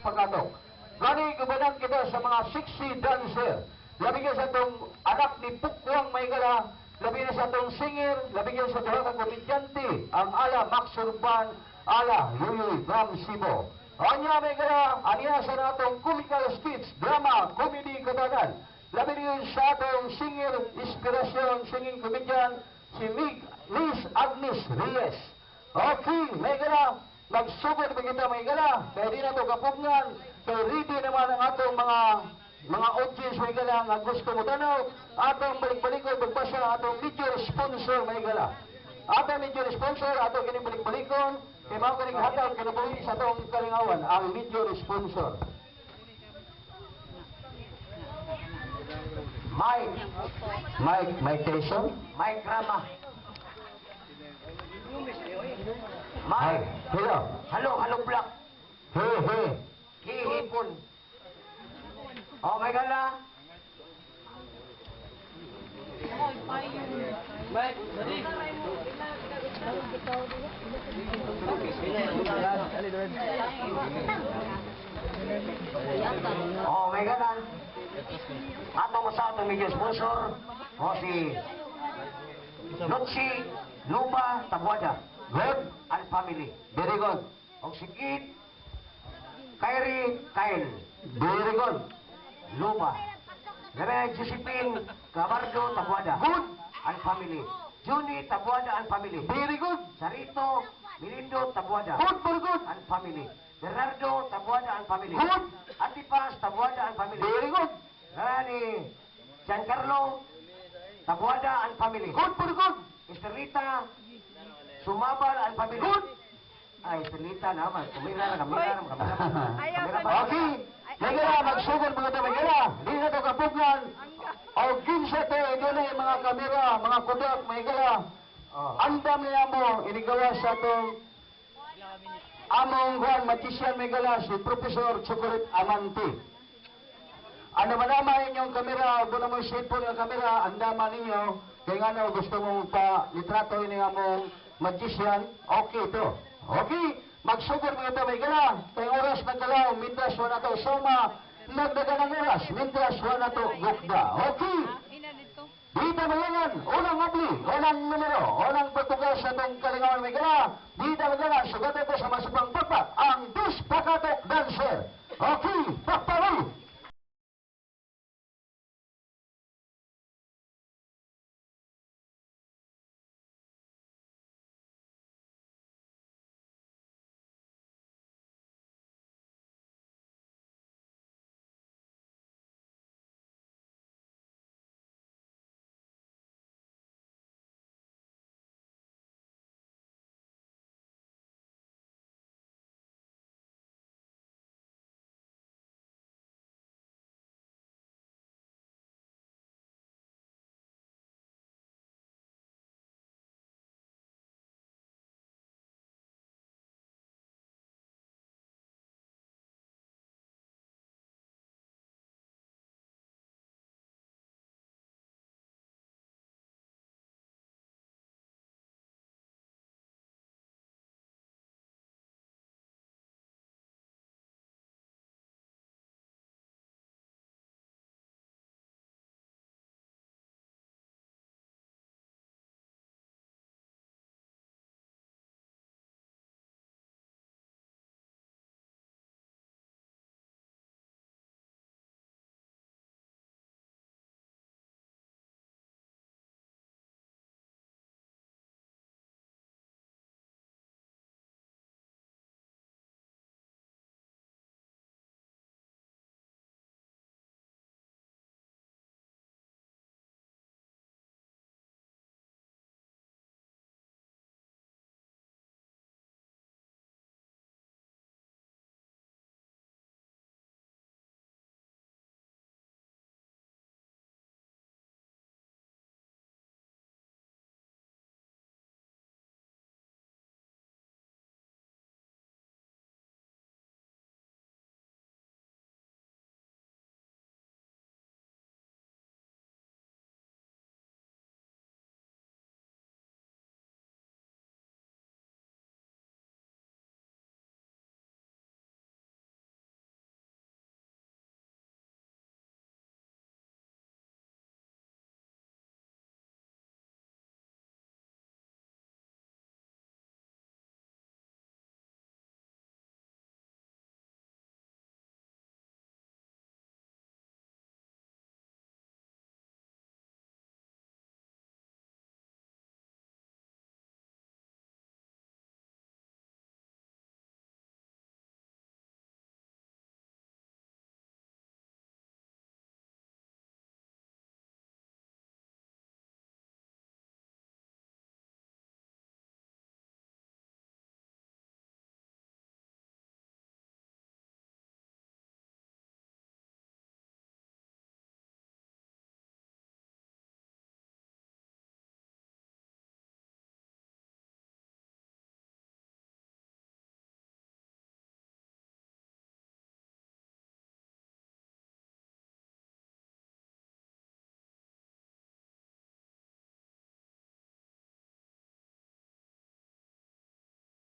Pakatok. Gani gubanan kita sa mga sexy dancer. Labi gyud sa atong anak ni Pukwang Maygala, labi na sa atong singer, labi gyud sa duha ka komedyante, ang ala Max Urban, ala Yuyuy from Cebu. Anya Maygala, aniya sa natong comical skits, drama, comedy katagan. Labi gyud sa atong singer, inspirasyon, singing comedian, si Mig Liz Agnes Reyes. Okay, Maygala, magsugod ba kita Maygala? Kaya di na to kapugngan, kay ready naman ang atong mga audience Maygala nga gusto mo tanaw, atong balik-balikon pagbasa atong major sponsor Maygala. Atong major sponsor, atong kining balik-balikon, kay mao kining hatag kinabuhi sa atong kalingawan, ang major sponsor. Mike, Mike, Mike Tyson? Mike Rama. Hi, Mike, hello. Hello, hello Black. Hey, hey. Hihipon. Oh my God na. Oh my God na. Ato mo sa atong medyo sponsor, o si Lutsi Luba Tabuada Good. and family. Very good. O si Kit Kyrie Kyle Very good. Luba. Labi Josephine Cabardo Tabuada. Good. And family. Juni Tabuada and family. Very good. Sarito Melindo Tabuada. Good, very good. And family. Bernardo Tabuada and family. Good. Antipas Tabuada and family. Very good. Rani Giancarlo Tabuada and family. Good, very good. Esterlita Sumabal and family. Good. Ay, Esterlita naman. Kumira na, kamira na, kamira na. Ayaw Kamira sa pa. Okay. Maygala, magsugod mga ito, Maygala. Di na ito kapugngan. O kinsa to, hindi na yung mga kamera, mga kudak, Maygala. Oh. Andam niya mo, inigawa sa itong among Juan Magician Maygala, si Professor Chocolate Amante. Ano man naman inyong kamera, doon mo cellphone ng kamera, andaman ninyo, kaya nga no, gusto mong pa litrato ini nga mong magician, okay to. Okay, magsugod mga ito, may gala. Kaya oras nagkalaw, mintras wala to soma, nagdaga ng oras, mintras wala to gukda. Okay, dito malangan, unang abli, unang numero, unang pagtugas sa itong kalingawan may gala. Dito malangan, sugat ito sa masupang pakpak, ang Dispakatok Dancer. Okay, pakpawin!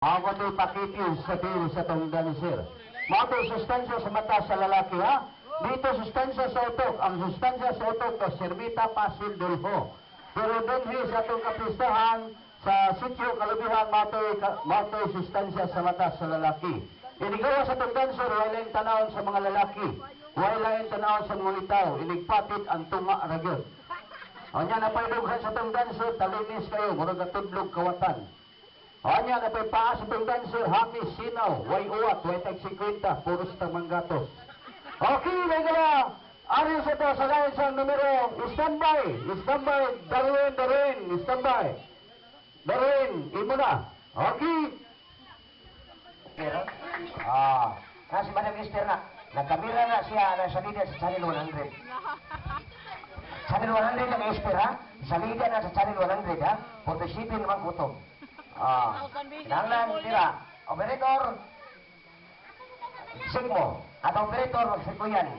Ako ito pakityo sa bill sa tong dancer. Mao to sustansya sa mata sa lalaki, ha? Dito sustansya sa utok. Ang sustansya sa utok to Sermita Pasil Dulfo. Pero dinhi sa atong kapistahan sa sitio Kalubihan, mao to'y sustansya sa mata sa lalaki. Inigawa sa atong dancer, walay tanawon sa mga lalaki. Walay tanawon sa mga litaw. Inigpatid ang tunga ra gyud. Anya napay dughan sa atong dancer, talinis kayo, murag tudlog kawatan. Anya napay paa sa atong dancer, happy sinaw, way uwat, way tag 50, puros tamanggatos. Okay, may gala. Ari sa to sa lain sa numero, standby, standby, Darwin, Darwin, standby. Darwin, imo na. Okay. Pero, kasi Madam Esther na, nagkamera na siya na salida sa Channel 100. Channel 100 ang Esther, ha? Salida na sa Channel 100, ha? 47 naman kutob. Kinahanglan, tira. Operator, Sigmo. At operator, magsiko yan.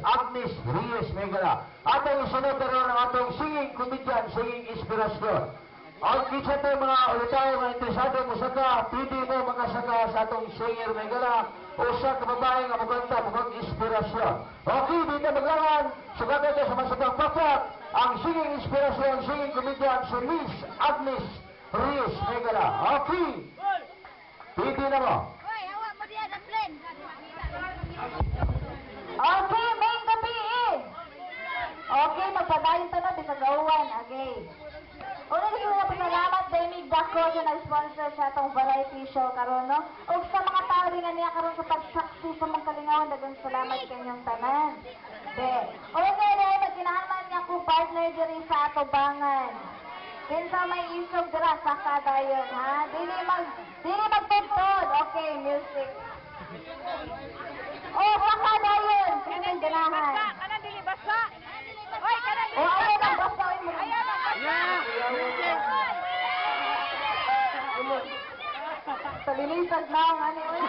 Agnes Reyes Megala. Atong isunod karon ang atong singing comedian, singing inspirasyon. Ang kinsa to mga ulitaw nga interesado mo saka, pwede mo makasaka sa atong singer may gala, usa ka babae nga mukanta mukhang inspirasyon. Okay, dito maglangan, sugatan sa masabang papak, ang singing inspirasyon, singing comedian, si Miss Agnes Reyes Megala. Okay, pwede na mo. Hoy, hawa mo diya, Daplin. Okay, main gabi eh. Okay, magpadayon ta na bisag uwan. Okay. Una gusto na pasalamat Demig Dako sa nag-sponsor sa atong variety show karon, no. Ug sa mga tao rin nga niya karon sa pagsaksi sa mong kalingawan, daghang salamat kanyang tanan. Be. Okay, dahil magkinahanglan niya kong partner diri sa atubangan. Kinsa may isog dira saka dayon ha. Dili magtudtod. Okay, music. Oh, saka dayon. Kinsa may ganahan. Kanan dili basa. Hoy, kanan dili Oh, ayaw nang basta oy mo. Ayaw nang basa. Sa lilisag na ang ano oy.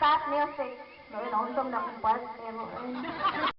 Stop music. Gawin, nauntong na akong partner.